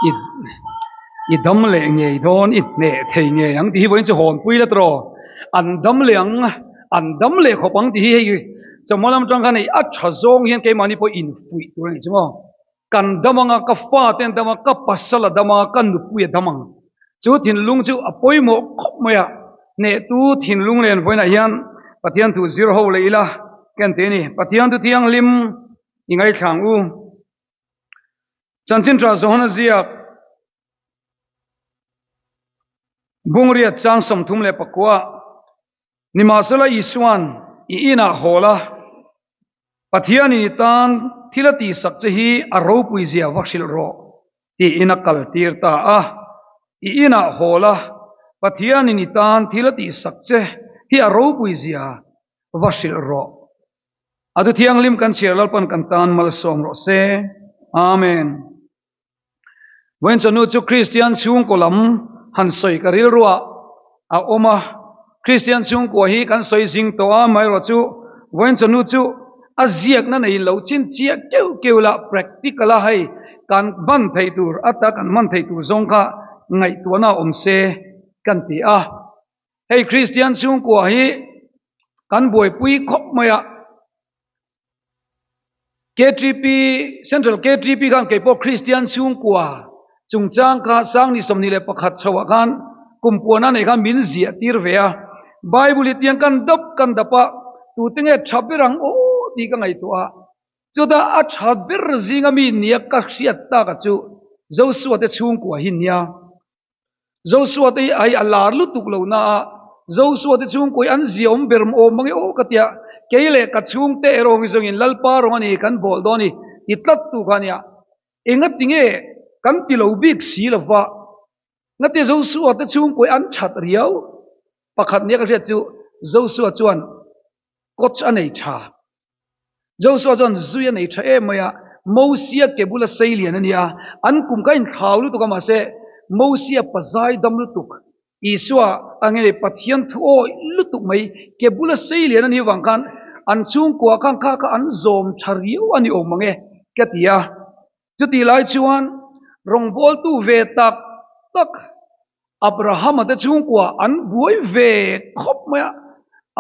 I i dam leh ngei dawn i hneh thei ngei ang tih hi vawiin chu hawnpui la tawh an dam leh ang an dam leh khawp ang tih hi hei chawhma lam atang khan hei a tha zawng hian keimahni pawh infuih tur a nih chu maw. Kan dam anga ka fate an dam a ka pasal a dam anga ka nupui a dam ang. Chu thinlung chu a pawimawh khawp mai a, hnehtu thinlung len vawiinah hian Pathian thu zir ho leh ila ken tih a ni. Pathian thu thianghlim i ngaithla ang u. Chanchin tha Johana ziak Bungriat chang 34 Nimahsela Isuan i inah hawl a, Pathianin i tan thil a tihsak che hi a ropui zia va hrilh rawh tiin a kaltir ta a. I inah hawl a, Pathianin i tan thil a tihsak che hi a ropui zia va hrilh rawh. A thu thianghlim kan chhiar Lalpan kan tan malsawm rawh se. Amen. Vawiin chawhnu chu Kristian chhungkaw lam han sawi ka rilruah a awm a. Kristian chhungkua hi kan sawi zing tawh a, amaherawh chu vawiin chawhnu chu a ziakna nei lo chin chiah keuh keuh la practical a hei kan hman theih tur ata kan hman theih tur zawng kha ngaihtuahna awm se kan ti a. Hei Kristian chhungkua hi kan buaipui khawp mai a. KTP, Central KTP khan kei pawh Kristian chhungkua chungchang kha Sangni 21 chhoah khan kum puana nei khan min ziah tir ve a. Bible hi tiang kan dap kan dap a, tute nge tha ber ang aw tih ka ngaihtuah a. Chutah a tha ber zinga mi nia ka hriat taka chu Joshua te chhungkua hi nia. Joshua te hi ai a lar lutuk lo na a, Joshua te chhungkaw hi an ziaawm ber awm mang e aw ka tia, kei leh ka chhungte erawh hi zawngin Lalpa rawng a ni kan bawl dawn i ti tlat tu kha a nia. Engati nge kan ti lo bik si lo va, ngati Joshua te chhungkaw hi an that riau? Pakhat nia ka hriat chu Joshua chuan coach a nei tha. Joshua chuan zui a nei tha em mai a, Mosia ke bula sei lian a nia, an kum kha a inthlau lutuk a mahse Mosia pazai dam lutuk, Isua a nge Pathian thu awih lutuk mai ke bula sei lian a nih avang khan an chhungkua khan kha kha an zawm tha riau a ni awm ang e ka ti a. Chutih lai chuan rawngbawltu ve tak tak Abrahama te chhungkua an buai ve khawp mai a,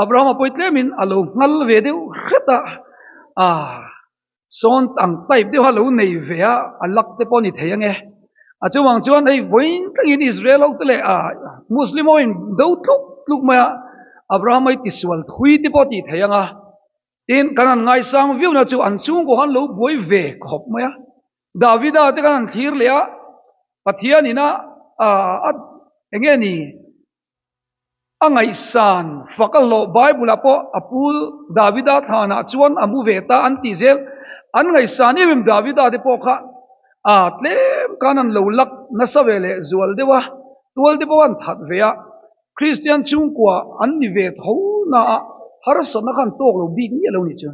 Abrahama pawh hi tlemin a lo nghal ve deuh hret a, ah sawn ang type deuha lo nei ve a, a lak te pawh a ni thei ange. A chuvang chuan hei vawiin thlengin Israel ho te leh ah Muslim ho in do tluk tluk mai a, Abrahama hi tisual thui te pawh a tih thei ang a. Tin, kan han ngaisang viau na chu an chhungkaw khan lo buai ve khawp mai a. Davida te khan han thlir leh a, Pathian ina a eng nge ni a ngaihsan fak a hlawh Bible ah pawh a pu Davida thlanah chuan a mu ve ta an tih zel. An ngaihsan em em Davida te pawh kha a tlem khan an lo lak nasa ve leh zual deuh a, tual te pawh an that ve a. Kristian chhungkua an ni ve tho na a, harsatna khan tawk lo bik miah lo nih chu.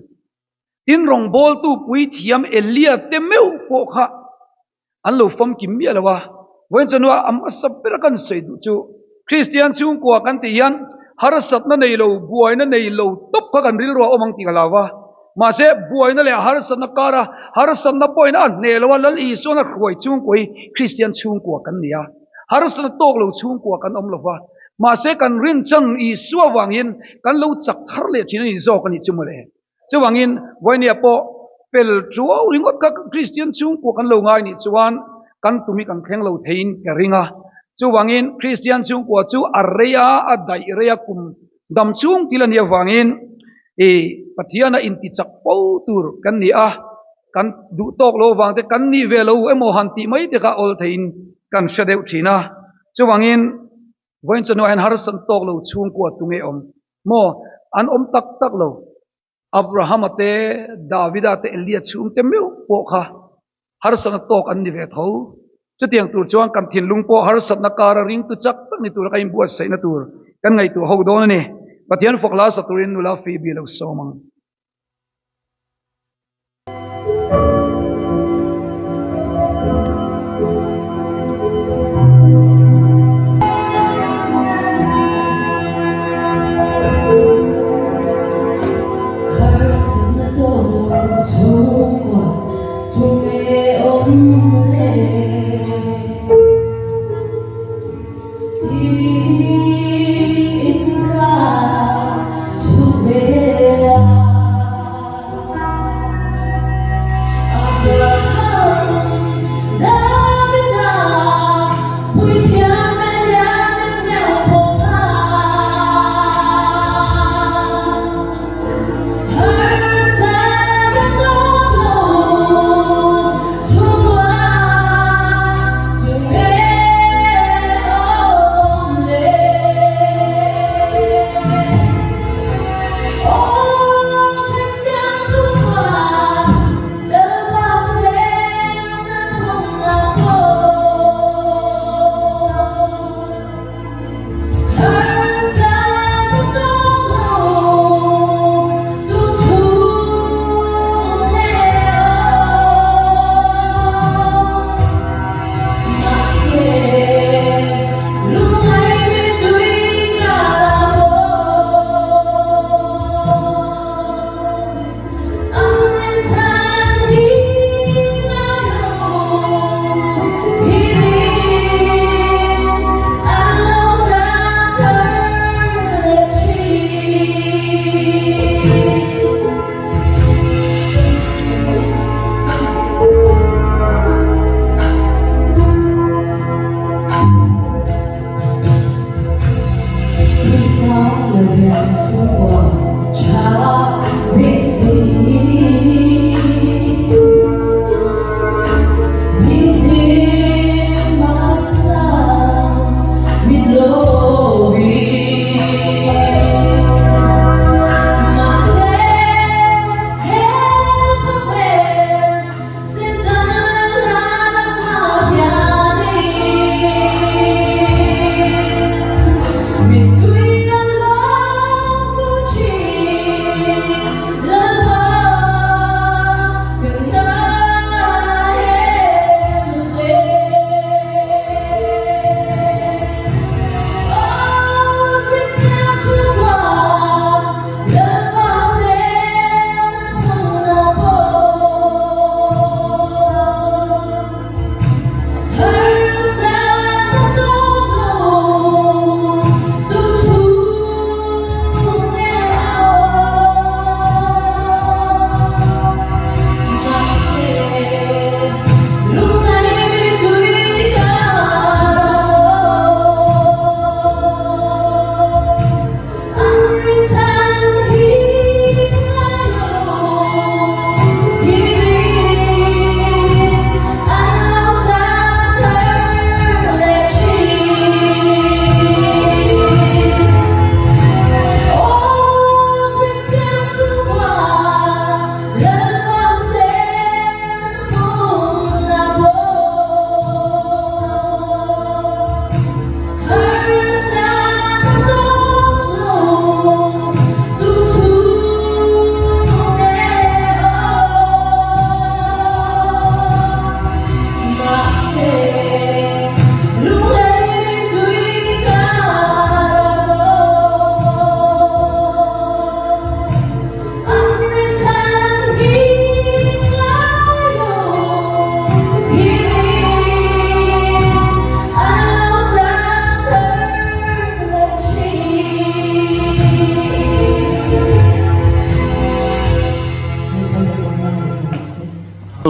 Tin, rawngbawltu puithiam Elia te meuh pawh kha an lo famkim miah lo a. Vawiin chawhnuah a hmasa bera kan sawi duh chu Kristian chhungkua kan tih hian harsatna nei lo, buaina nei lo tawp kha kan rilru a awm ang tih ka hlau a. Mahse, buaina leh harsatna kara harsatna pawhin a hneh lo a, Lal Isuan a hruai chhungkua hi Kristian chhungkua kan ni a. Harsatna tawk lo chhungkua kan awm lo va, mahse kan rinchan Isua vangin kan lo chak thar leh thin a ni zawk a nih chu mawle. Chuvangin Vawiniah pawh pel tuau ringawt kha Kristian chhungkua kan lo ngai nih chuan kan tum hi kan thleng lo theiin ka ring a. Chuvangin Kristian chhungkua chu a rei a, a daih rei a, kum dam chhung thil a nih avangin i Pathiana intichak fo tur kan ni a, kan duh tawk lo avang te kan nih ve lo emaw han tih mai te kha awl theiin kan hre deuh thin a. Chuvangin vawiin chawhnuah hian harsat tawk lo chhungkua tunge awm maw? An awm tak tak lo. Abrahama te, Davida te, Elia chhungte meuh pawh kha harsatna tawk an ni ve tho. Chutiang tur chuan kan thinlung pawh harsatna kara ringtu chak tak ni tura ka inbuatsaihna tur kan ngaihtuah ho dawn a ni. Pathian fak hla sa turin nula Phoebe lo sawm ang. Harsatna tawk lo chhungkua tunge awm le?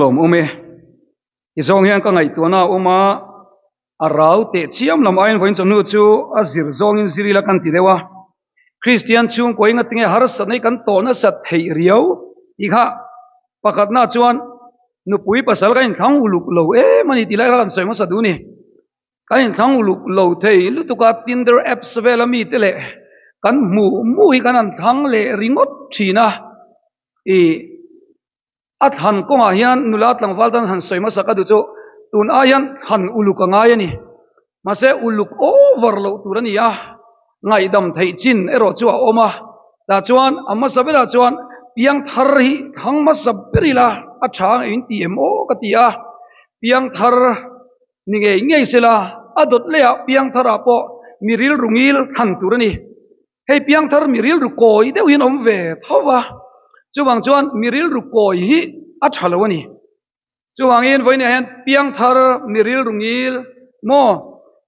Lawmawm e. Ti zawng hian ka ngaihtuahna a awm a, a rau teh chiam lam aiin vawiin chawhnu chu a zir zawngin zir ila kan ti deuh a. Kristian chhungkaw enga tinge harsatna hi kan tawh nasat theih riau tih kha pakhatna chuan nupui pasal kan inthlang uluk lo em a ni tih lai kha kan sawi hmasa duh a ni. Kan inthlang uluk lo thei lutuk a, Tinder apps vela mite leh kan hmuh hmuh hi kan han thlang leh ringawt thin a. I a thlan kawngah hian nula tlangval tan han sawi hmasa ka duh chu tun ai hian thlan uluk a ngai a ni. Mahse uluk over loh tur a ni a, ngaihdam theih chin erawh chu a awm a. Tah chuan a hmasa berah chuan piang thar hi thlang hmasa ber ila a tha ang in ti em aw ka ti a, piang thar ni ngei ngei sela a dawt lehah piang tharah pawh mi rilru ngil thlan tur a ni. Hei piangthar mi rilru kawi deuh hian awm ve tho va, chuvang chuan mi rilru kawi hi a tha lo a ni. Chuvangin vawiinah hian piangthar mi rilru ngil maw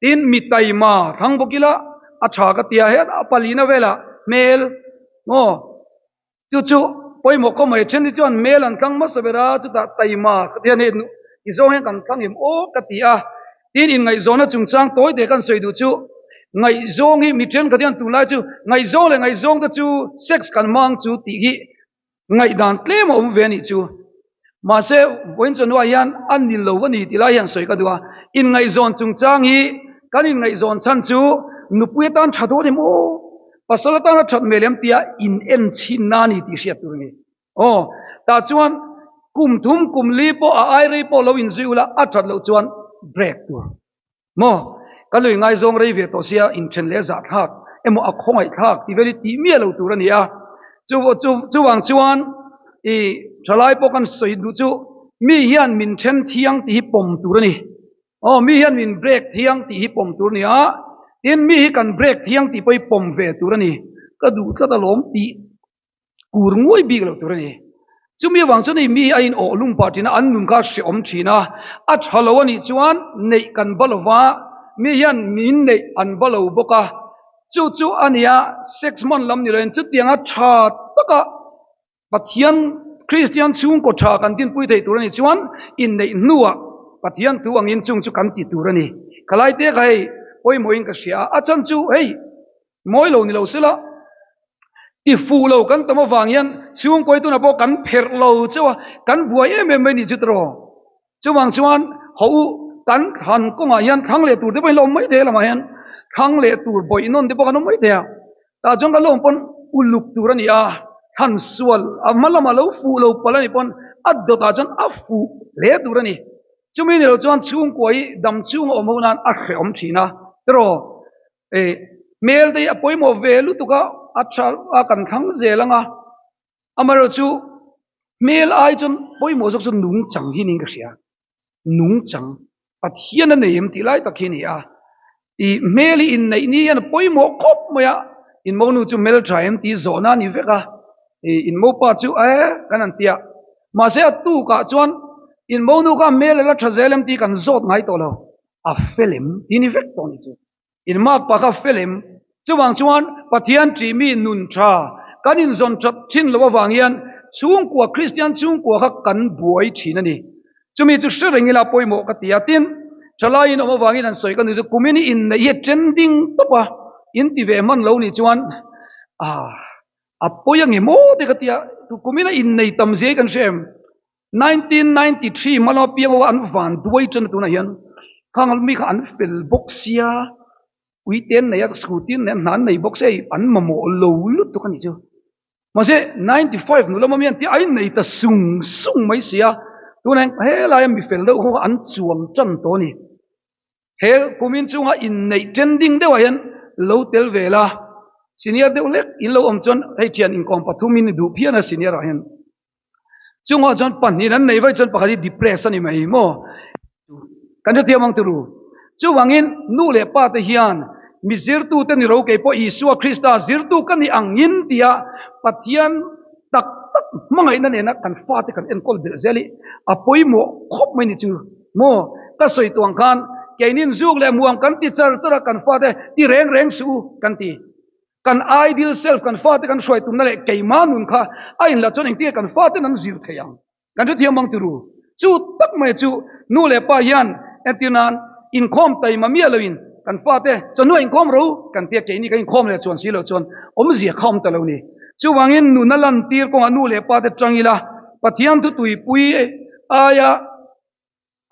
tin mi taima thlang bawk ila a tha ka tia he a palina velah hmel maw Chu chu pawimawh khaw mai then hi chuan mel an tlang hmasa ber a, chutah taima ka ti a ni, i zawng hian kan tlang em aw ka ti a. Tin, inngaihzawna chungchang tawi te kan sawi duh chu, ngaihzawng hi mi thenkhat hian tunlai chu ngaihzawng leh ngaihzawng te chu sex kan hmang chu tih hi ngaihdan tlem a awm ve a nih chu. Mahse, vawiin chawhnuah hian a ni lo a ni tih lai hian sawi ka duh a. Inngaihzawn chungchang hi kan inngaihzawn chhan chu nupui atan tha dawn em aw? Pasal atana that hmel em tia in en chhinna a ni tih hriat tur a ni. Aw, tah chuan kum thum kum li pawh a ai rei pawh lo inzui ula a that loh chuan break tur. Maw? Ka lui ngaizawng rei ve tawh sia inthen leh zah thlak emaw a khawngaih thlak tih vel hi tih miah lo tur a ni a. Chu chu chuvang chuan i thalai pawh kan sawi duh chu mi hian min then thiang tih hi pawm tur a ni. Aw mi hian min break thiang tih hi pawm tur a ni a, tin mi hi kan break thiang tih pawh hi pawm ve tur a ni. Ka duh tlat alawm tih kur nguai bik loh tur a ni. Chumi avang chuan hei mi a in awh lum pah thin a, an nun kha a hrehawm thin a, a tha lo a nih chuan neih kan ba lo va, mi hian min neih an ba lo bawk a, chu chu a nia sex hman lam ni loin chutianga tha taka Pathian Kristian chhungkaw tha kan dinpui thei tur a nih chuan inneih hnuah Pathian thu angin chung chu kan ti tur a ni. Khalai te kha hei pawimawhin ka hria a, a chhan chu hei mawi lo ni lo sela ti fuh lo kan tam avang hian chhungkawi tunah pawh kan pherh lo chauh a, kan buai em em mai ni chu tiraw. Chuvang chuan haw u kan thlan kawngah hian thlang leh tur te pawhin la awm mai thei a lamah hian thlang leh tur bawih nawn te pawh kan awm mai thei a. Tah chuan kan lo awm pawn uluk tur a ni a, thlan sual a hma lamah lo fuh lo palh a nih pawn a dawtah chuan a fuh hle tur a ni. Chumi ni lo chuan chhungkua hi dam chhunga awm ho nan a hrehawm thin a tiraw. Hmel te hi a pawimawh ve lutuk a, a tha a kan thlang zel ang a. Amaherawhchu hmel ai chuan pawimawh zawk chu nungchang hi niin ka hria. Nungchang Pathian a nei em tih lai tak hi a ni a. I hmel hi inneih ni hian a pawimawh khawp mai a, in monu chu hmel tha em tih zawhna a ni vek a, i in mopa chu e kan han ti a. Mahse a tukah chuan in monu kha hmel a la tha zel em tih kan zawt ngai tawh lo, a fel em tih ni vek tawh a ni chu. In mak pa kha fel em? Chuvang chuan Pathian ṭihmi nun ṭha kan inzawn ṭhat ṭhin loh avang hian chhungkua, Kristian chhungkua kha kan buai ṭhin a ni. Chumi chu hre reng ila pawimawh ka ti a. Tin, ṭhalaiin awm avangin an sawi ka ni chu kumin i inneih hi a trending tawp a, in ti ve hman lo nih chuan ah a pawi ange maw te ka ti a. Kumin a innei tam zia hi kan hre em? 1993 hma lama piang ho an van duai ṭan a tunah hian khang mi kha an fel bawk sia ui te an nei a scooty an nei a hna an nei bawk sia hei an mamawh lo lutuk a nih chu mahse 95 hnu lama mi an tia a innei ta sung sung mai sia tunah hian helaia mi fel deuh ho kha an chuang ṭan tawh a ni. He kumin chunga inneih trending deuhah hian lo tel ve la, senior deuh hlek in lo awm chuan hei thian inkawm pathumin i duh phian a senior ah hian. Chungah chuan pahnih an nei vaih chuan pakhat hi depress a ni mai maw? Kan hrethiam ang turu. Chuvangin nu leh pa te hian mi zirtute ni ro kei pawh Isua Krista zirtu ka ni angin tia Pathian tak tak hmangaihna nena kan fate kan enkawl belh zel hi a pawimawh khawp mai ni chu. Maw? Ka sawi tuang khan keinin zuk leh muang kan ti char char a, kan fate ti reng reng suh u kan ti. Kan ideal self kan fate kan hruai tumna leh keimah nun kha a inla chuan engtin nge kan faten an zir thei ang? Kan hrethiam ang turu. Chu tak mai chu nu leh pa hian entir nan inkhawm taima miah loin kan fate chawhnu a inkhawm ro kan tia keini kan inkhawm leh chuan si loh chuan awmzia kha awm ta lo ni. Chuvangin nuna lantir kawngah nu leh pate tang ila Pathian thutuipui aia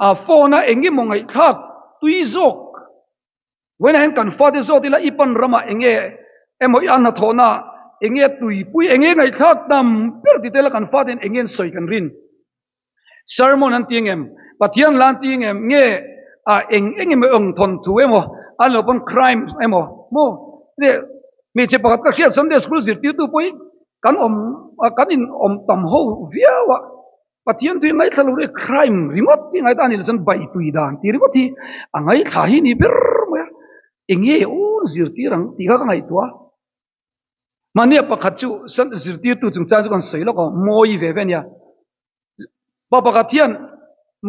a phone a eng emaw ngaihthlak tui zawk vawiinah hian kan fate zawt ila i pan ramah eng nge emaw i a hnathawhna eng nge tuipui eng nge ngaihthlak tam ber ti tel a kan fate hian eng nge an sawi kan rin sermon an ti engem Pathian hla an ti engem nge a eng eng emaw eng thawnthu emaw an lo pawn crime emaw maw hmeichhe pakhat ka hriat Sunday school zirtirtu pawh hi kan awm kan in awm tam ho viau a. Pathian tui ngaithla lo ri crime ringawt hi ngaihdan ni lo chuan bai tui dan tih ringawt hi a ngaithla hi ni ber mai a, enge awn zirtir ang tih kha ka ngaihtuah a. Mahnia pakhat chu zirtirtu chungchang chu kan sawi lawk a, mawi ve ve a nia. Pa pakhat hian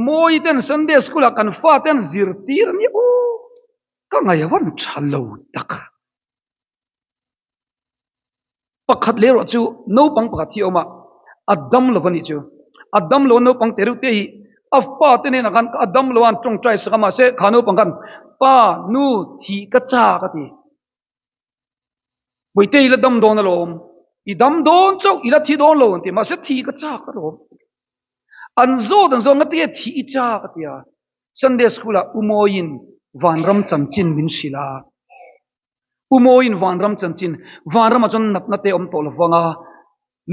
mawi ten Sunday school ah kan fa ten zirtir a nia aw, ka ngaihvan tha lo tak. Pakhat leh erawh chu naupang pakhat hi a awm a, a dam lo a nih chu. A dam lo a naupang te reuh te hi a pa te hnenah khan a dam lo a an tawngtai sak a mahse kha naupang khan pa nu thih ka chak a ti. Puite i la dam dawn alawm, i dam dawn chauh i la thi dawn lo an ti mahse thih ka chak alawm. An zawt an zawt ngati nge thih i chak a ti a, Sunday school ah Umawiin vanram chanchin min hrilh a. U Mawiin vanram chanchin, vanramah chuan natna te awm tawh lo vang a,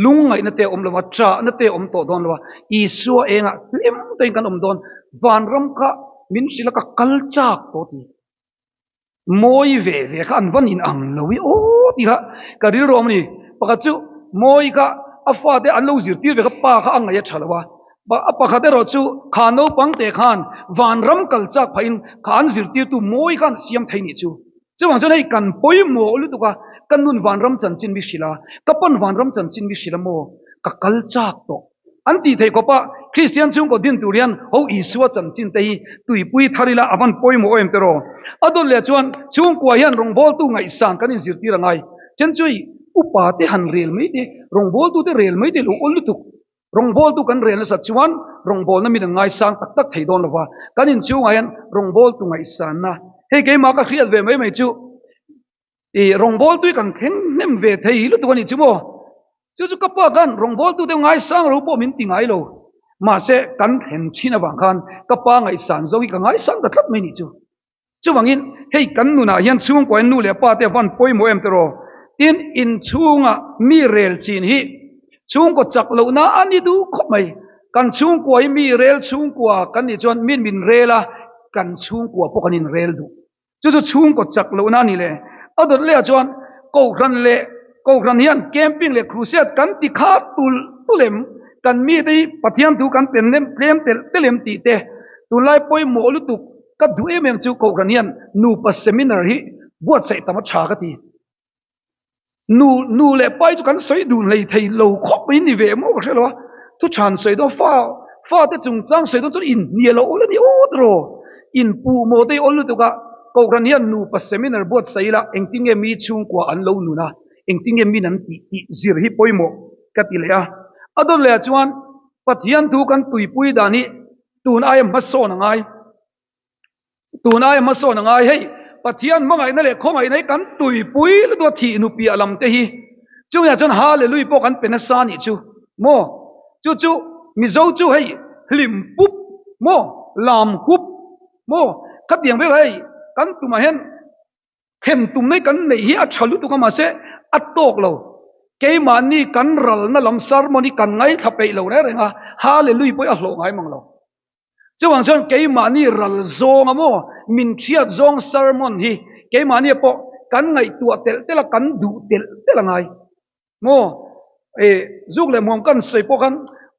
lungngaihna te awm lo va, ṭahna te awm tawh dawn lo va, Isua engah hlim takin kan awm dawn, vanram kha min hrilh a ka kal chak tawh ti. Mawi ve ve kha an van in ang lo i aw tih kha ka rilru awm a ni. Pakhat chu Mawi kha a fate an lo zirtir ve kha pa kha a ngaih a ṭha lo a, a pakhat erawh chu kha naupang te khan vanram kal chak phahin kha an zirtirtu Mawi khan siam thei nih chu. Chuvang chuan hei kan pawimawh lutuk a, ka nun vanram chanchin mi hrilh a, ka pawn vanram chanchin mi hrilh a maw, ka kal chak tawh. An tih theih khawp a, Kristian chhungkaw din tur hian ho Isua chanchin te hi tuipui thar ila a van pawimawh em tiraw? A dawt leh chuan chhungkua hian rawngbawltu ngaihsan kan inzirtir a ngai. Then chu hei upa te han rel mai te, rawngbawltu te rel mai te lo awl lutuk. Rawngbawltu kan rel nasat chuan rawngbawlna min an ngaisang tak tak thei dawn lova, kan inchhungah hian rawngbawltu ngaihsanna, hei keimah ka hriat ve mai mai chu i rawngbawltu hi kan thleng hnem ve thei lutuk a nih chu maw? Chu chu ka pa khan rawngbawltu te ngaisang ro pawh min ti ngai lo, mahse kan thlen thin avang khan ka pa ngaihsan zo hi ka ngaisang ta tlat mai nih chu. Chuvangin, hei kan nunah hian chhungkuain nu leh pa te a van pawimawh em tiraw? Tin, inchhunga mi rel chin hi chhungkaw chak lohna a ni duh khawp mai. Kan chhungkua hi mi rel chhungkua kan nih chuan min min rel a, kan chhungkua pawh kan inrel duh. Chu chu chhungkaw chak lohna a ni le. A dawt lehah chuan Kohhran leh Kohhran hian camping leh crusade kan ti kha tulh tulh em? Kan mite hi Pathian thu kan pen lem tlem telh telh em tih te tunlai pawimawh lutuk Ka duh em em chu Kohhran hian nupa seminar hi buatsaih tam a tha ka ti. Nu nu leh pai chu kan sawi dun hlei thei lo khawp mai ni ve maw ka hre lo a. Thu than sawi dawn fa fate chungchang sawi dawn chuan inhnial a awl a ni awt rawh. Inpuh maw te hi awl lutuk a. Kohhran hian nupa seminar buatsaih ila engtin nge mi chhungkua an lo nun a, engtin nge min an tih tih zir hi pawimawh ka ti leh a. A dawt leh ah chuan Pathian thu kan tuipui dan hi Tun aia hmasawn a ngai. Tun aia hmasawn a ngai. Hei, Pathian hmangaihna leh khawngaihna hi kan tuipui lutuk a thih nupiah lam te hi. Chungah chuan Hallelujah pawh kan pe nasa anih chu. Maw? Chu chu Mizo chu hei hlim pup maw? Lam hup maw? Khatiang vel hei kan tumah hian Thlen tum mai kan neih hi a tha lutuk a mahse a tawk lo. Keimahni kan ralna lam sermon hi kan ngaithla peih lo reng reng a, Hallelujah pawh hi a hlawh ngai mang lo. Chuvang chuan keimahni ral zawng a maw, min thiat zawng sermon hi keimahni pawh kan ngaihtuah telh telh a, kan duh telh telh a ngai. Maw e zuk leh muam kan sawi pawh khan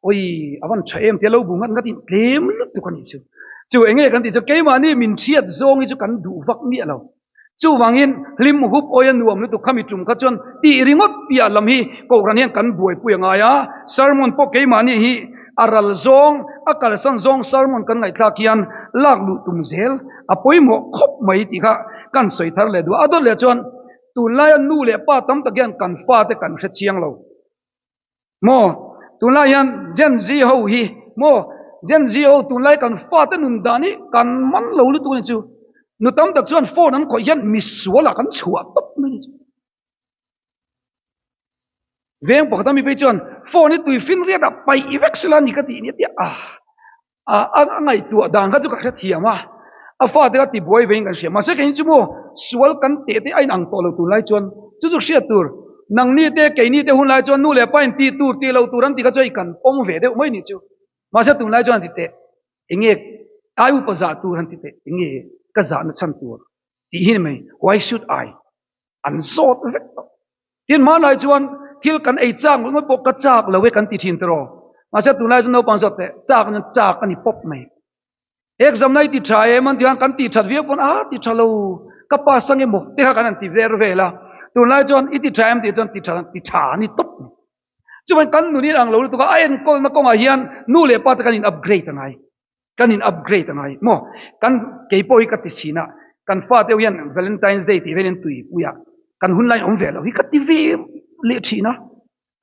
oi a van tha em tia lo bu ngat ngat in tlem lutuk a nih chu. Chu enge kan tih chu keimahni min hriat zawng hi chu kan duh vak miah lo. Chuvangin hlim hup awi a nuam lutuk khami tum kha chuan tih ringawt piah lam hi Kohhran hian kan buaipui a ngai a. Sermon pawh keimahni hi a ral zawng a kalsan zawng sermon kan ngaihthlak hian lak luh tum zel a pawimawh khawp mai tih kha kan sawi thar leh duh a. A dawt leh chuan Tunlaia nu leh pa tam tak hian kan fate kan hre chiang lo maw? Tunlai hian Gen Z ho hi maw? Gen Z ho tunlai kan fate nun dan hi kan man lo lutuk a ni chu. Nu tam tak chuan phone an khawih hian misual ah kan chhuah tawp mai a ni chu. Veng pakhat a mi phei chuan phone hi tui finriat ah paih vek sela ni ka tih nia tia a a ngaihtuah dan kha chu ka hrethiam a, a fate kha tibuai vein kan hria. Mahse kei chu maw sual kan teh te a inang tawh lo tunlai chuan chu chu hriat tur nangni te keini te hunlai chuan nu leh pa in tih tur tih loh tur an ti kha chu hei kan pawm ve deuh mai ni chu. Mahse tunlai chuan an ti teh enge ai upa zah tur an ti teh enge ka zahna chhan tur tih hi ni mai why should I an zawt vek tawh. Tin hmanlai chuan thil kan ei chak ngawt ngawt pawh ka chak lo e kan ti thin tiraw. Mahse tunlai chuan naupang zawt teh chak nan chak a ni pawp mai. Exam na i ti tha em an ti khan kan ti that viau pawn a ti tha lo ka pass ang emaw te kha kan han ti ver vel a. Tunlai chuan i ti tha em tih chuan ti tha ti tha a ni tawp mai. Chuvangin kan nun in ang lo lutuk a, a enkawlna kawngah hian nu leh pa te kan in upgrade a ngai. Kan in upgrade a ngai maw? Kan kei pawh hi ka ti chhin a, kan fa deuh hian Valentine's Day tih velin tuipui a, kan hun lai awm ve lo hi ka ti ve leh thin a,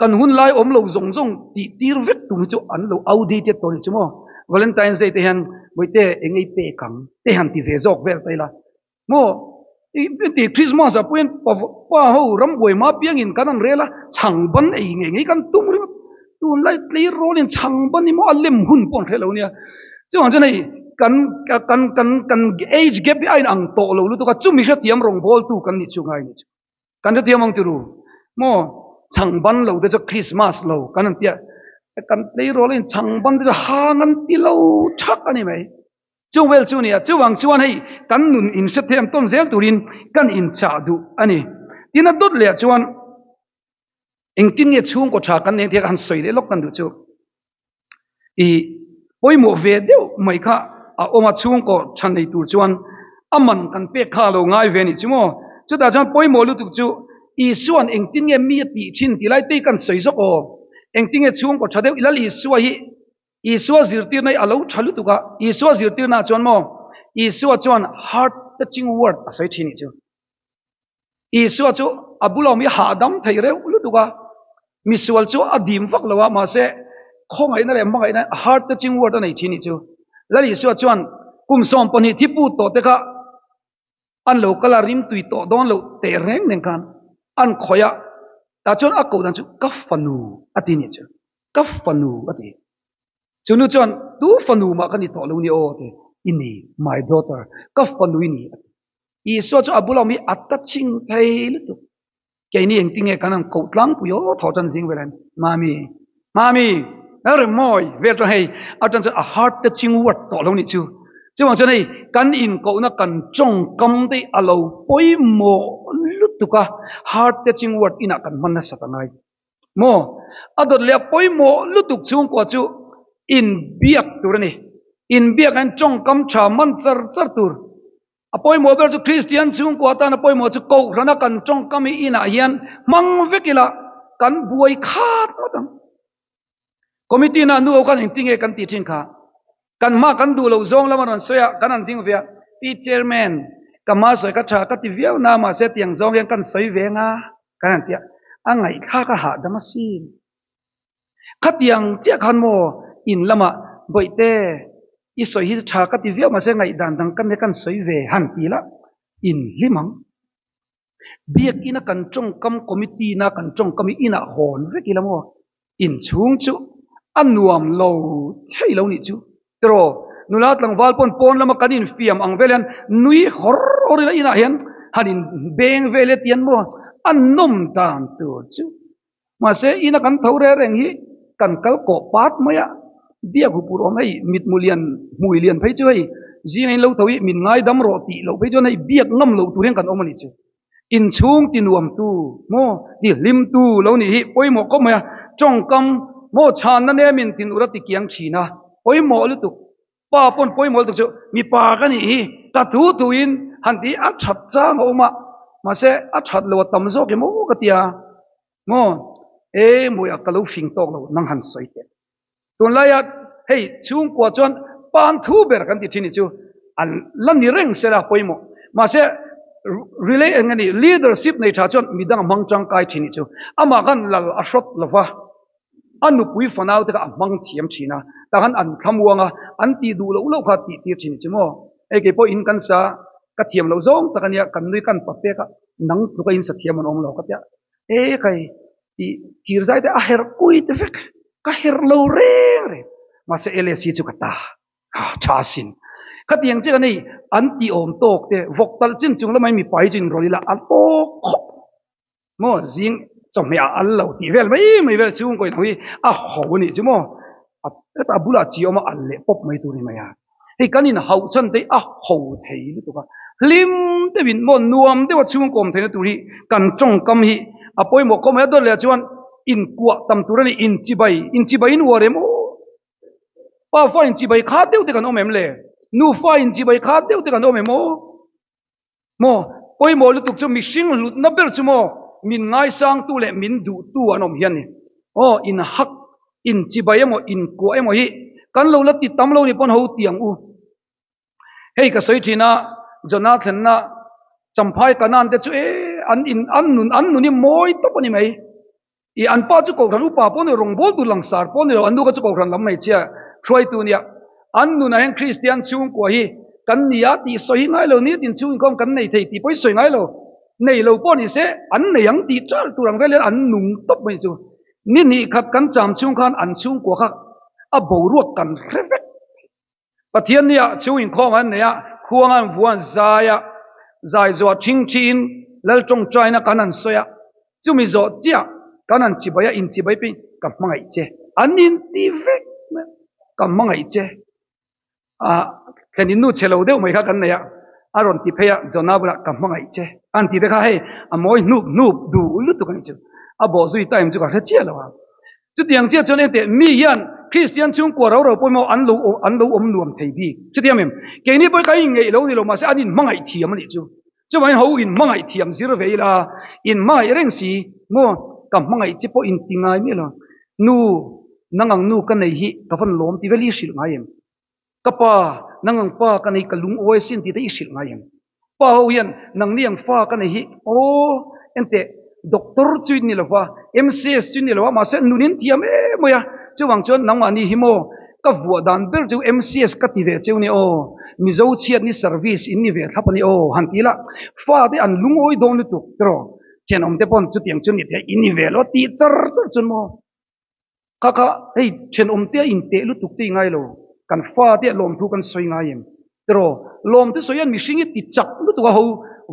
kan hun lai awm lo zawng zawng tih tir vek tum hi chu an lo outdated tawh ni chu maw? Valentine's Day te hian Bawihte eng ei pek ang te han ti ve zawk vel ta ila. Maw i ti Christmas ah pawhin pa ho ram buai hma piangin kan an rel a, chhang ban ei ngei ngei kan tum ringawt. Tunlai tleirawlin chhang ban hi maw a lem hun pawh an hre lo nia. Chuvang chuan hei kan kan kan kan age gap hi a inang tawh lo lutuk a, chumi hrethiam rawngbawltu kan nih chu ngai ni chu. Kan hrethiam ang tiru maw chhang ban lo te chu Christmas lo kan han tia, kan tleirawlin chhang ban te chu hang an ti lo thak a ni mai. Chung vel chu nia, chuvang chuan hei kan nun inhrethiam tawn zel turin kan inchah duh a ni. Tin a dawt leh chuan engtin nge chhungkaw tha kan nei thei a han sawi leh lawk kan duh chu. I pawimawh ve deuh mai kha a awm a, chhungkaw tha nei tur chuan a man kan pek kha a lo ngai ve a nih chu maw. Chutah chuan pawimawh lutuk chu Isua'n engtin nge mi a tih thin tih lai te hi kan sawi zawk aw. Engtin nge chhungkaw tha deuh i Lal Isua hi Isua zirtirna hi a lo tha lutuk a, Isua zirtirna ah chuan maw, Isua chuan heart touching word a sawi thin nih chu. Isua chu a bula awm hi hahdam thei reuh lutuk a, misual chu a dim vak lo a, mahse khawngaihna leh hmangaihna heart touching word a nei thin nih chu. Lal Isua chuan kum 12 thi put tawh te kha an lo kal a, rim tui tawh dawn loh teh reng nen khan an khawih a, tah chuan a koh dan chu ka fanu a ti nih chu. Ka fanu a ti. Chu nu chuan, Tu fanu mah ka ni tawh lo ni aw a ti. I ni, my daughter, ka fanu i ni a ti. Isua chu a bula awm hi a ta ching thei lutuk. Keini engtin nge kan han koh tlangpui aw thaw tan zing vel hian, Mami, Mami, Lalremmawi vel chuan hei atan chuan a heart touching word tawh lo nih chu. Chuvang chuan hei kan inkohna kan tawngkam te hi a lo pawimawh lutuk a, heart touching word inah kan hman nasa ta ngai. Maw? A dawt leh a pawimawh lutuk chhungkua chu inbiak tur a ni. Inbiak hian tawngkam tha man char char tur. A pawimawh ber chu Kristian chhungkua atan a pawimawh chu Kohhrana kan tawngkam hi inah hian hmang vek ila kan buai khat ngawt ang. Committee na nu ho khan engtin nge kan tih thin kha? Kan hma kan duh loh zawng lam a rawn sawi a, kan han ding ve a, Pi Chairman, ka hma sawi ka tha ka ti viau na mahse tiang zawng hian kan sawi ve nga kan han ti a, a ngaihthlak a hahdam asin. Khatiang chiah khan maw in lamah Bawihte, i sawi hi tha ka ti viau mahse ngaihdan dang kan kan sawi ve han ti la, in hlim ang. Biakina kan tawngkam committee na kan tawngkam hi inah hawn vek ila maw? Inchhung chu a nuam lo thei lo nih chu. Tiraw, nula tlangval pawn pawn lama kan infiam ang vel hian nui hawr hawr ila inah hian han inbeng vel e tian maw? A nawm dan tur chu. Mahse, ina kan tho reng reng hi kan kal kawh pat mai a, biak hupur awm hei mitmu lian, hmui lian phei chu hei zinga in lo tho hi min ngaidam rawh tih loh phei chuan hei biak ngam loh tur hian kan awm a nih chu. Inchhung ti nuam tu maw, ti hlim tu lo nih hi pawimawh khawp mai a, tawngkam maw chhanna nemin tinur a ti kiang thin a, pawimawh lutuk. Pa pawn pawimawh lutuk chu mipa ka nih hi ka thu thuin han tih a that chang a awm a, mahse a that lo a tam zawk em aw ka ti a, maw e mawi a ka lo fing tawk lo nang han sawi teh. Tunlaia hei chhungkua chuan pan thu ber kan ti thin hi chu an la ni reng sela pawimawh, mahse relay eng nge ni leadership nei tha chuan midang a hmang tangkai thin hi chu amah khan lal a hrawt lo va. a nupui fanau te kha a hmang thiam thin a, tah khan an thlamuang a, an tih duh loh loh kha a tih tir thin chu maw? Hei kei pawh in kan sa, ka thiam loh zawng tak a nia, kan nui kan pa pek a, nang tluka in sa thiam an awm lo ka tia, e kai tih thir zai te a herh kui te vek, ka herh lo reng reng, mahse LSC chu ka ta. Tha sin. Khatiang chiah nei an tih awm tawk te vawk talh chin chung lamah mipa hi chu inrawlh ila a tawk khawp maw zing chawhmeh ah al lo tih vel mai mai vel chhungkaw inang hi a ho a nih chu maw a bulah chi awm a al leh pawp mai tur a ni mai a hei kan inhauh chhan te hi a ho thei lutuk a hlim deuhin maw nuam deuha chhungkaw awm theihna tur hi kan tawngkam hi a pawimawh khawp mai a dawt leh ah chuan inkuah tam tur a ni inchibai inchibai in uar em aw. Pa fa in chibai kha deuh te kan awm em le? Nu fa in chibai kha deuh te kan awm em aw? Maw? Pawimawh lutuk chu mihring hlutna ber chu maw min ngaisangtu leh min duhtu an awm hian ni. Aw, in hak, in chibai emaw, in kuah emaw hi kan lo la ti tam lo ni pawn ho ti ang u. Hei ka sawi thin a, Jonah thlenna Champhai Kanan te chu e an in an nun an nun hi mawi tawp a ni mai. I an pa chu Kohhran upa pawh ni lo, rawngbawltu tur langsar pawh ni lo, an nu kha chu Kohhran lam hmeichhia hruaitu nia. An nunah hian Kristian chhungkua hi kan ni a tih sawi hi ngai lo, nitin chhung inkhawm kan nei thei tih pawh hi sawi ngai lo. Nei lo pawh ni se an nei ang tih ṭalh tur ang vel hian an nung tawp mai chu. Ni hnih khat kan cham chhung khan an chhungkua kha a boruak kan hre vek. Pathian nia chhung inkhawm an nei a, khuang an vuan zai a, zai zawh ṭhing ṭhiin Lal ṭawngṭaina kan han sawi a, chumi zawh chiah kan han chibai a, inchibai pawhin ka hmangaih che an inti vek mai a, ka hmangaih che a, thlen in nu chhe lo deuh mai kha kan nei a, a rawn ti phei a, Jonah bulah ka hmangaih che an ti te kha hei a mawi hnup hnup duh lutuk a nih chu, a bawh zui time chu ka hre chiah lo a. Chutiang chiah chuan engteh mi hian Kristian chhungkua ro ro pawimawh an lo an lo awm nuam thei bik. Chutiang em? Keini pawh hi kan inngeih lo ni lo mahse an inhmangaih thiam a nih chu. Chuvangin ho inhmangaih thiam zir ve ila, inhmangaih reng si maw ka hmangaih che pawh inti ngai miah lo. Nu, nang ang nu ka nei hi ka van lawm ti vel i hrilh ngai em? Ka pa, nang ang pa ka nei ka lungawi sin tih te i hrilh ngai em? Pa ho hian nangni ang fa ka nei hi aw enteh doctor chu in ni lo va, MCS chu in ni lo va mahse nun in thiam em mai a, chuvang chuan nangmahni hi maw ka vuah dan ber chu MCS ka ti ve cheu ni aw, Mizo chhiatni service in ni ve thlap a ni aw han ti ila fa te an lungawi dawn lutuk tiraw thenawm te pawn chutiang chu ni thei in ni ve lo tih char char chuan maw. Kha kha hei thenawm te a inteh lutuk te i ngai lo, kan fa te a lawmthu kan sawi ngai em? Tiraw, lawmthu sawi hian mihring hi ti chak lutuk a ho,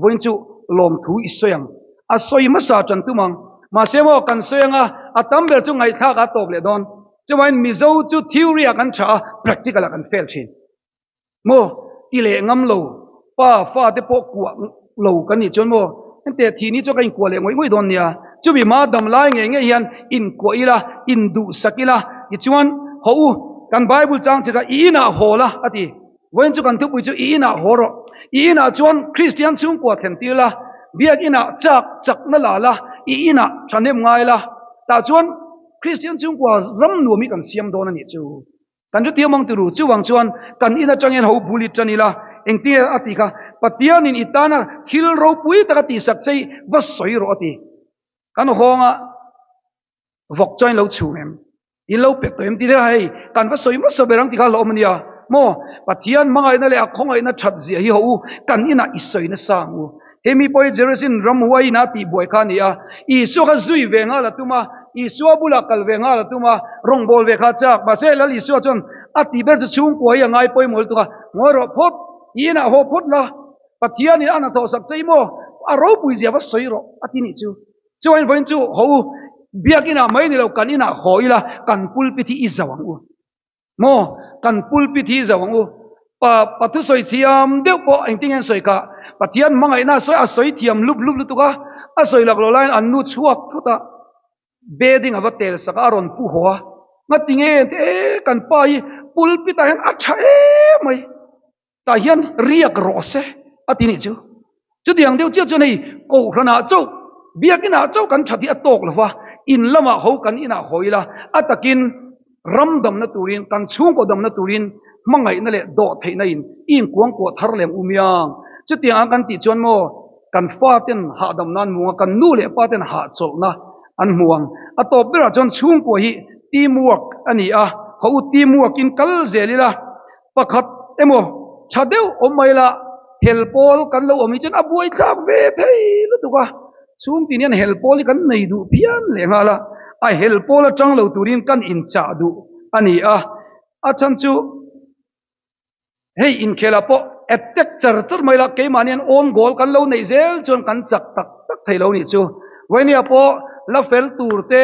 vawiin chu lawmthu i sawi ang, a sawi hmasa tan tum ang, mahse maw kan sawi anga a tam ber chu ngaihthlak ah tawp leh dawn, chuvangin Mizo chu theory ah kan tha a, practical ah kan fail thin. Maw ti leh ngam lo, pa fa te pawh kuah lo kan nih chuan maw henteh thih ni chuan ka inkuah leh ngawih ngawih dawn nia, chumi hma dam lai ngei ngei hian inkuah ila, induhsak ila tichuan haw u, kan Bible chang che kha i inah haw la a ti, vawiin chu kan thupui chu i inah haw rawh, i inah chuan Kristian chhungkua thlen tir la, biak inah chak chakna la la, i inah thahnem ngai la, tah chuan Kristian chhungkua ram nuam hi kan siam dawn a nih chu. Kan hrethiam ang tiru, chuvang chuan kan in atang hian ho bul i tan ila, engtin nge a tih kha, Pathianin i tana thil ropui taka tihsak che hi va sawi rawh a ti. Kan hawnga vawk chuan in lo chhung em? In lo pe tawh em? Ti deuh hei, kan va sawi hmasa ber ang ti kha hlauhawm a nia. Maw? Pathian hmangaihna leh a khawngaihna that zia hi ho u, kan inah i sawi nasa ang u. He mi pawh hi Jerusalem ramhuai ina tihbuai kha a ni a, Isua kha zui ve nghal a tum a, Isua bulah kal ve nghal a tum a, rawngbâwl ve kha a châk. Mahse, Lal Isua chuan a tih ber chu chhungkua hi a ngai pawimawh lutuk a, Ngawi rawh phawt, i inah haw phawt la, Pathianin a hnathawh sak che i maw? A ropui zia va sawi rawh, a ti nih chu. Chuan vawiin chu haw u, biak inah mai ni lo, kan inah haw ila, kan pulpit hi i zauh ang u. Maw? Kan pulpit hi zauh ang u. Pa, pa thusawi thiam deuh pawh engtin nge an sawi kha? Pathian hmangaihna a sawi, a sawi thiam lup lup lutuk a, a sawi lak lo laiin an nu chhuak thut a, bedding a va tel sak a, a rawn pu haw a. Ngati nge? E, kan pa hi pulpit ah hian a tha em mai. Tah hian riak rawh se a ti nih chu. Chutiang deuh chiah chuan hei Kohhranah chauh, biakinah chauh kan that hi a tawk lo va, in lamah ho kan inah haw ila, a takin ram damna turin, kan chhungkaw damna turin hmangaihna leh dawhtheihna in i inkuangkuah thar lem u miang. Chutiang ang kan tih chuan maw kan faten hahdamna an hmu ang a, kan nu leh paten hahchawlhna an hmu ang. A tawp berah chuan chhungkua hi. Team work a ni a, haw u team work in kal zel ila, pakhat emaw tha deuh awm mai la, hel pawl kan lo awm hi chuan a buaithlak ve thei lutuk a, chhungtin hian hel pawl hi kan nei duh phian leh nghal a, a hel pawl atang lo turin kan inchah duh a ni a, a chhan chu. Hei inkhelah pawh attack char char mai la, keimahni an own goal kan lo neih zel chuan kan chak tak tak thei lo nih chu. Vainia pawh la fel tur te,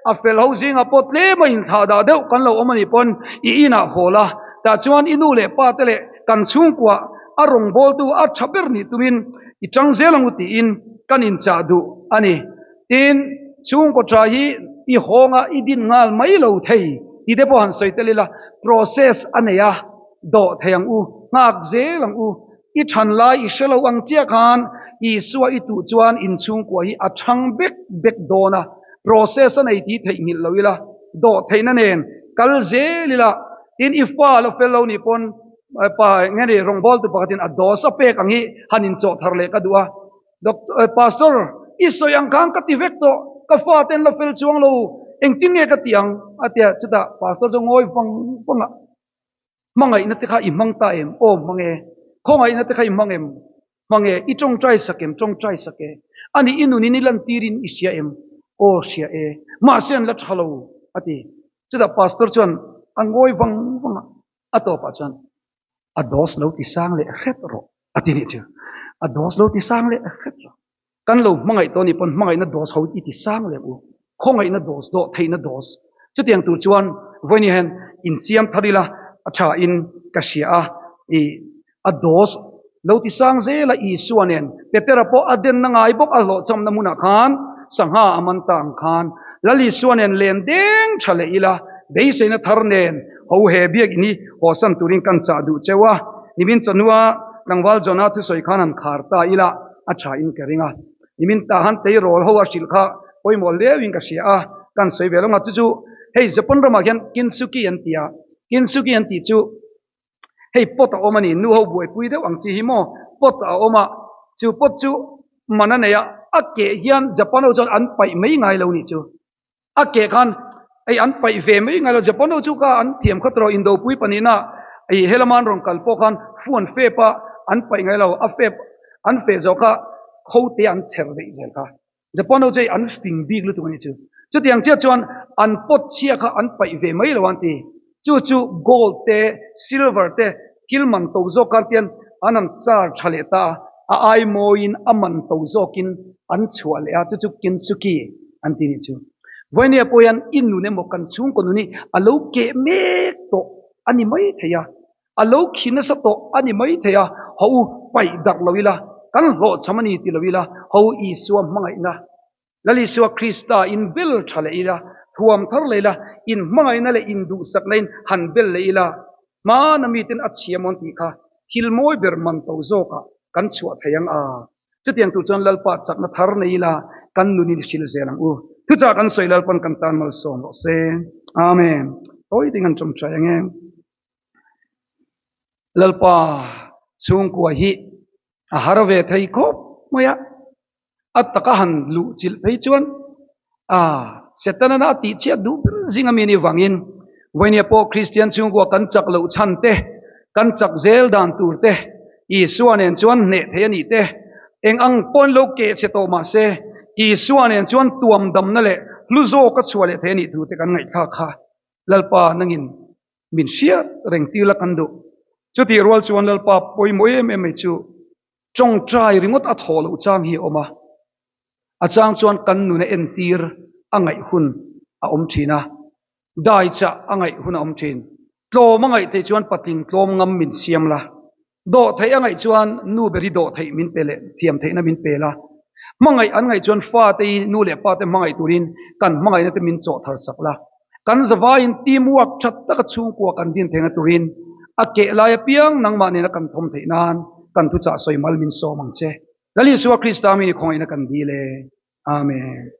a fel ho zingah pawh tlem a inthlah dah deuh kan lo awm a nih pawn i inah haw la, tah chuan i nu leh pa te leh kan chhungkua a rawngbawltu a tha ber nih tumin i tang zel ang u tiin kan inchah duh a ni. Tin, chhungkaw tha hi i hawnga i din nghal mai lo thei tih te pawh han sawi tel ila, process a nei a, dawh thei ang u, nghak zel ang u. I than lai i hre lo ang chiah khan Isua i tuh chuan inchhungkua hi a thang bek bek dawn a, process a nei tih theihnghilh lo ila, dawh theihna nen kal zel ila, tin i fa lo fel lo nih pawn pa nge ni rawngbawltu pakhatin a dose a pek ang hi han inchawh thar leh ka duh a. Doctor, Pastor, i sawi ang khan ka ti vek tawh, ka fa ten la fel chuang lo, engtin nge ka ti ang? a ti a, chutah Pastor chu ngawi vang vang a, Hmangaihna te kha i hmang ta em? Aw hmang e. Khawngaihna te kha i hmang em? Hmang e. I tawngtai sak em? Tawngtai sak e. Ani i nunin i lantirin i hria em? Aw hria e. Mahse an la tha lo, a ti. Chutah Pastor chuan a ngawi vang vang a, a tawpah chuan, A dose lo ti sang leh hret rawh a ti nih chu. A dose lo ti sang leh hret rawh. Kan lo hmangaih tawh nih pawn hmangaihna dose ho i ti sang leh u. Khawngaihna dose dawh theihna dose. Chutiang tur chuan vawiin hian insiam thar ila a tha in ka hria a. I a dose lo ti sang zel a Isua nen Petera pawh a denna ngai bawk a hlawhchhamna hmunah khan sangha a man ta ang khan Lal Isua nen len deng tha leh ila beiseina thar nen ho he biakinn hi hawsan turin kan chah duh cheu a, nimin chawhnua tlangval Jonah thusawi khan han khar ta ila a tha in ka ring a, nimin tah han tleirawl ho a hrilh kha pawimawh leuhin ka hria a, kan sawi ve lo nga chu chu hei Japan ramah hian Kintsugi an ti a, Kintsugi an tih chu hei pot a awm a ni, nu ho buaipui deuh ang chi hi maw pot a awm a, chu pot chu man a nei a, a keh hian Japan ho chuan an paih mai ngai lo nih chu. A keh khan hei an paih ve mai ngai lo, Japan ho chu kha an thiam khat rawh indopui pahnihna hei helama an rawn kal pawh khan fu an fep a, an paih ngai lo, a fep an feh zawh kha kho te an chher daih zel kha. Japan ho chu hei an fing bik lutuk a nih chu. Chutiang chiah chuan an pot chhia kha an paih ve mai lo an ti. Chu chu gold te, silver te thil man to zawk khan tian an han char tha leh ta a, a ai mawiin a man to zawkin an chhuah leh a, chu chu Kintsugi an ti nih chu. Vawinia pawh hian i nun emaw kan chhungkaw nun hi a lo keh mek tawh a ni mai thei a, a lo khi nasa tawh a ni mai thei a, ho u paih darh lo ila, kan hlawhchham a ni ti lo ila, ho Isua hmangaihna Lal Isua Krista in bel tha leh ila, thuam thar leh ila, in hmangaihna leh in duhsakna in han bel leh ila, hmana miten a chhia mawn tih kha thil mawi ber man to zawkah kan chhuah thei ang a. Chutiang tur chuan Lalpa chakna thar nei ila, kan nun in hril zel ang u. Thuchah kan sawi Lalpan kan tan malsawm rawh se. Amen. Tawi ding an tawngtai ang e. Lalpa chhungkua hi a har ve thei khawp mai a. A taka han luh chilh phei chuan a Setana a tih chhiat duh ber zing ami anih vangin Vawini pawh Kristian chhungkua kan chak loh chhan te, kan chak zel dan tur te, Isua nen chuan hneh thei anih te, eng ang pawhin lo keh chhe tawh mah se Isua nen chuan tuam damna leh hlu zawk a chhuah leh thei anih thu te kan ngaihthlak kha Lalpa nangin min hriat reng tir la kan duh. Chutih rual chuan Lalpa pawimawh em em mai chu Tawngtai ringawt a thawh loh chang hi a awm a, a chang chuan kan nuna entir a ngaih hun a awm thin a, dai chah a ngaih hun a awm thin. Tlawm a ngaih theih chuan patling tlawm ngam min siam la, dawh theih a ngaih chuan nu ber hi dawh theih min pe leh thiam theihna min pe la, hmangaih an ngaih chuan fate hi nu leh pate hmangaih turin kan hmangaihna te min chawh thar sak la. Kan zavaiin team work tha taka chhungkua kan din theihna turin a keh lai apiang nangmah nena kan thawm theih nan kan thuchah sawi mal min sawm ang che. Lal Isua Krista mi ni khawngaihna kan dil e. Amen.